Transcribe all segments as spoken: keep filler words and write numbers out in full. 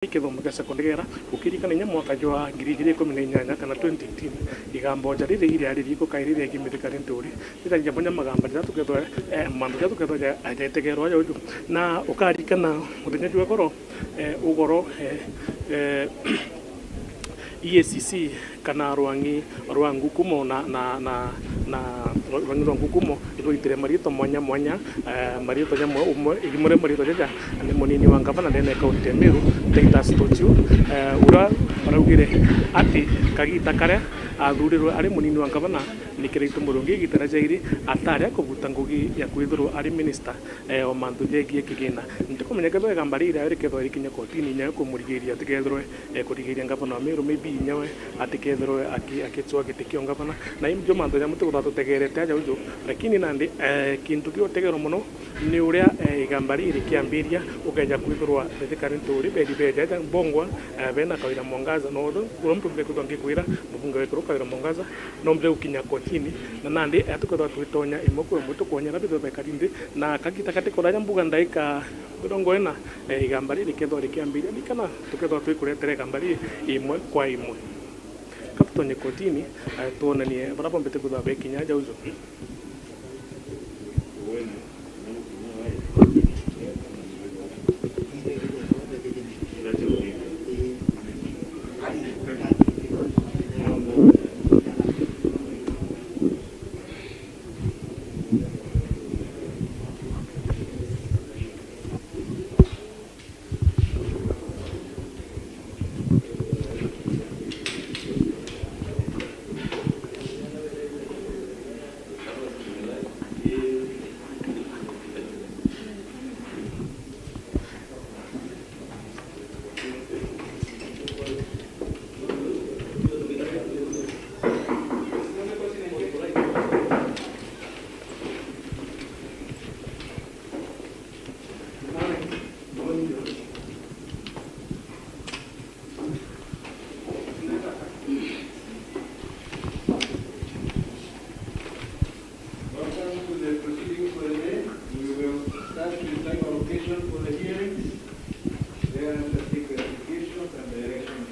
Kithomo kia sekondari, ukirikana inya mwaka jwa ngiri igiri ikumi na inyanya kana twenty eighteen, igamba o ja riri iriari riku kairi riegie mithikari nturi, riragia monya magamba jaria tukethwa, eh, mantu jaria tukethwa ja-, jategerwa aja uju. Na ukarikana muthenya jwa goro, eh, ugoro, eh, eh, E A C C kana rwang'i rwa Ngukumo na, na, na, na rwang'i rwa Ngukumo irwaitire mariitwa mwanya mwanya, eh, mariitwa jamwe umwe, rimwe ria mariitwa jaja ni munini wa ngavana ndene ya kaunti ya Meru, Titus Tochio, eh, uria araugire ati kagita karia athurirwe ari munini wa ngavana ni kiraitu murungi igita ria jairi atari akubuta ngugi ya kwithirwa ari minista, eh, o mantu jegie kigina. Ntikumenya kethirwa igamba riria rikethirwa rikinya kotini inya kumurigiria atikethirwe eh, kurigiria ngavana wa Meru, maybe inyawe atikethirwe aki-, akicwa giti kia ungavana. Na iu njo mantu jaria tukwithirwa tutegerete aja uju. Lakini nandi, eh, kintu kia utegero mono ni uria, eh, igamba riri rikiambiria, ukeja kwithirwa mithikari nturi beri beja aja mbongwa, eh, bena Kawira Mwangaza. No uria mtu mbekwithirwa ngikwira, mubunge wekuru Kawira Mwangaza, no mbere gukinya kotini. Na nandi, eh, tukwithirwa twitonya imwe kwa imwe tukonya aria bithirwa bekari nthi. Na kagita gati kuraja mbuga ndaika mirongo ina, eh, igamba riri rikethirwa rikiambiria, ni kana tukethirwa twikuretera igamba riri imwe kwa imwe. Ka tutonye kotini, eh, twonanie baria bombete kwithirwa bekinya aja uju. Welcome to the proceedings for the day. We will start with time allocation for the hearings. Thereafter, take the applications and directions.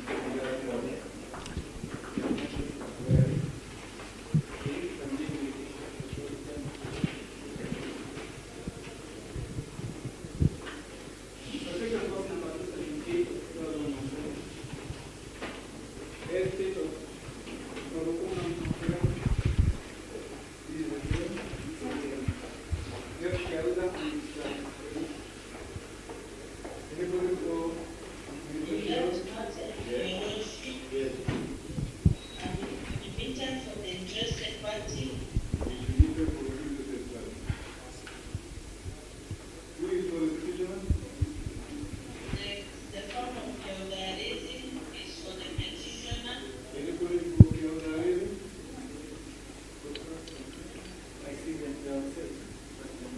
Who is for the petitioner? The, the firm of Keodhariri is for the petitioner. Anybody for Keodhariri? I see them downstairs.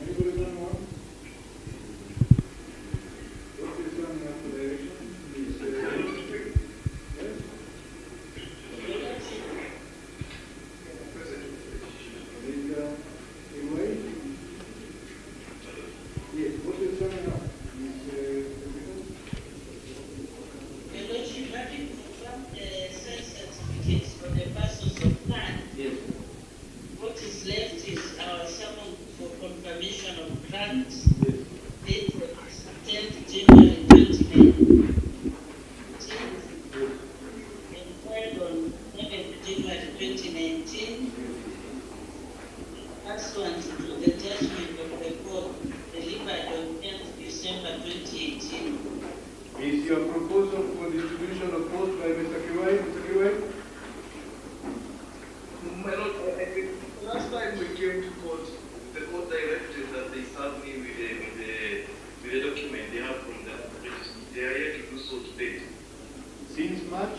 Anybody want one? What is one in the direction? Is, uh, yes? Present. Is, uh, Iwai? Yes, what is coming up? Is, uh, Your Lordship, having confirmed the sale certificates for the parcels of land, yes, what is left is our summons for confirmation of grant, yes, dated tenth January twenty-nine. Yes. And filed on seventh January twenty nineteen, pursuant to the judgment of the court delivered on tenth December twenty eighteen. Is your proposal for distribution of post by Mister Kiwai? Mister Kiwai? My lord, I, I think last time we came to court, the court directed that they serve me with the, with the, with the document they have from the registry. They are yet to do so to date. Since March,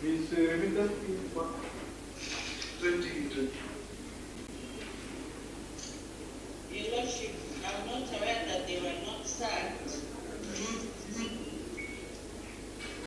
Miss Remita?